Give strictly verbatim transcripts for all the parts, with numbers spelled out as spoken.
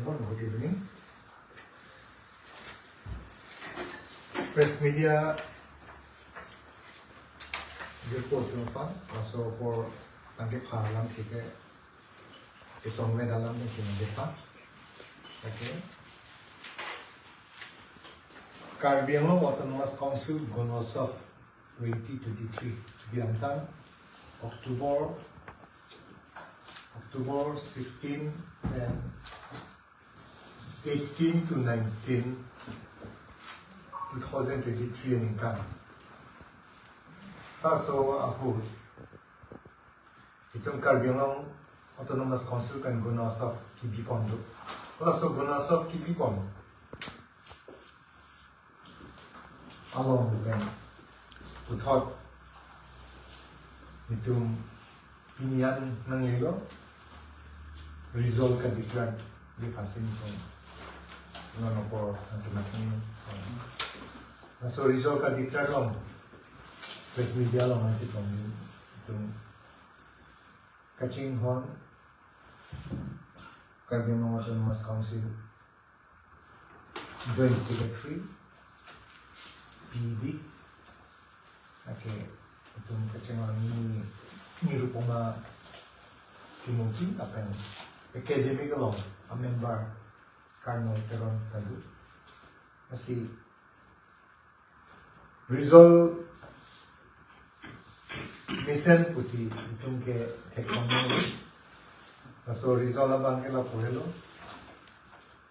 Good evening. Press media report atum aphan, laso apor tangte pha alam thike, kesong me dalam ne sini depa. Okay. Karbi Anglong Autonomous Council Gunosotsav twenty twenty-three, chubi amtang October, October sixteen and eighteen to nineteen, two thousand twenty-three aningkan. Laso ahut itum Karbi Anglong Autonomous Council pen Gunosotsav kebipon do. Laso Gunosotsav kebipon along pen puthot itum pini an nanglelo result kadeclare di phasin itum non apor ang kematang. Laso result kadeclare along press media along ang chetong itum kachinghon Karbi Anglong Autonomous Council Joint Secretary, P D, okay, itum kachinghon ni Nirupoma Timungki, lapen academic along a member Karnal Teron Tadu. Lasi result mesen pusi itum ke theklong nang. Laso result abang ke lapu helo.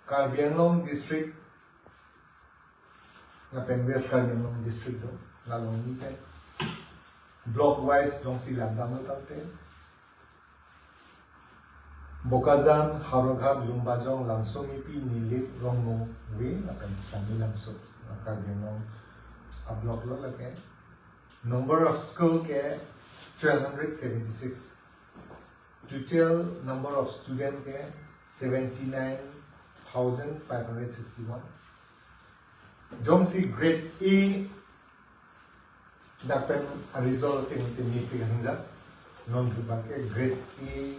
Karbi Anglong District lapen West Karbi Anglong District do, la along ni pen block wise jongsi langdamlo tangte Bokajan, Howraghat, Lumbajong, Langsomipi, Nilip, Rongmongve lapen Sanilangso, Karbi Anglong a block lo lake. Number of school ke twelve hundred seventy-six. Total number of student ke seventy-nine thousand five hundred sixty-one. Jongsi grade A dak pen a result ting ting ni pi hanja. Non abang ke grade A,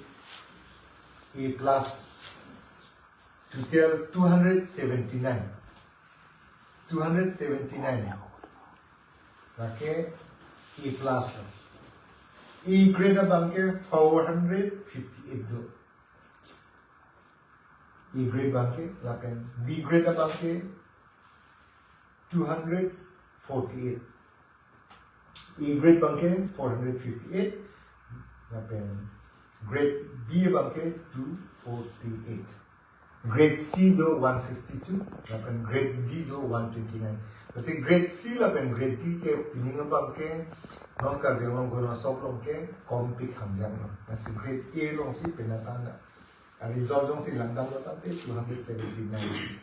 A plus, total two hundred seventy-nine. Two hundred seventy-nine. Lake A plus lo. A grade abang ke four hundred fifty-eight do. A grade abang ke, lapen B grade abang ke two hundred forty-eight. A grade abang ke four hundred fifty-eight, lapen grade B abang ke two forty-eight. Grade C do one sixty-two, lapen grade D do one twenty-nine. Lasi grade C lapen grade D ke pining abang ke non Karbi Anglong Gunosotsav along ke kompik hangjang lo. Lasi grade A alongsi penang tanda. A result jongsi langdamlo tangte two hundred seventy-nine.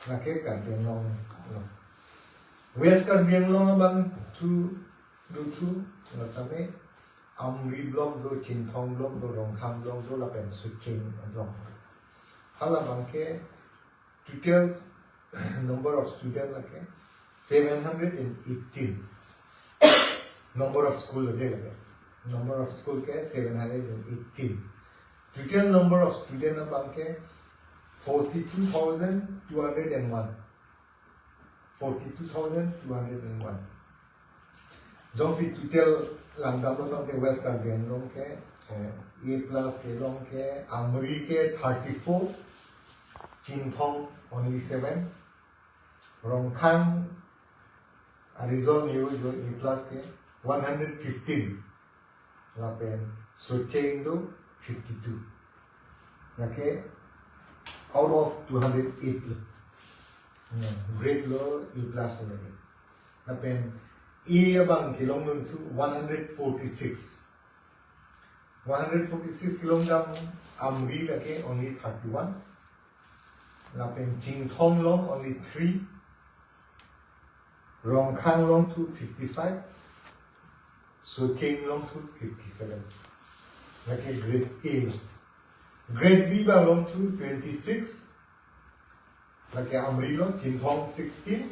Lake Karbi Anglong lo. West Karbi Anglong abang thu do thu, lo tame Amri block do, Chinthong block do, Rongkhang block do, lapen Socheng block. Hala abang ke total number of student lake seven hundred and eighteen. Number of school lake lake. Number of school ke seven hundred and eighteen. Total number of student abang ke forty-two thousand two hundred and one. Forty-two thousand two hundred and one. Jongsi total langdamlo tangte West Karbi Anglong ke, eh, A plus kelong ke, Amri ke thirty-four, Chinthong only seven, Rongkhang a result ni yo A plus ke one hundred fifteen. Lapen Socheng do fifty-two. Lake out of two hundred eight lo. Hmm, grade lo A plus lo lake. Lapen A abang kelongdun thu one hundred forty-six. One hundred forty-six kelongdam Amri lake only thirty-one. Lapen Chinthong long only three. Rongkhang long thu fifty-five. Socheng long thu fifty-seven. Lake grade A lo. Grade B abang long thu twenty-six. Lake Amri lo, Chinthong sixteen.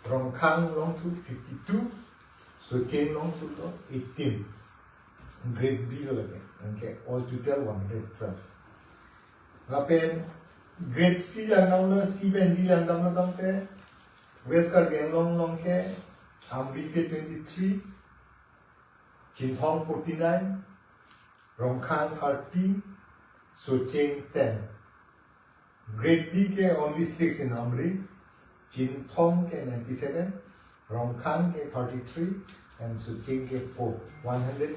Rongkhang long thu fifty-two. Socheng long thu lo eighteen. Grade B lo lake. Anke all total one hundred twelve. Lapen grade C langdamlo, C pen D langdamlo tangte, West Karbi Anglong along ke Amri ke twenty-three, Chinthong forty-nine, Rongkhang thirty, Socheng ten. Grade D ke only six in Amri, Chinthong ke ninety-seven, Rongkhang ke thirty-three, and Socheng ke four. One hundred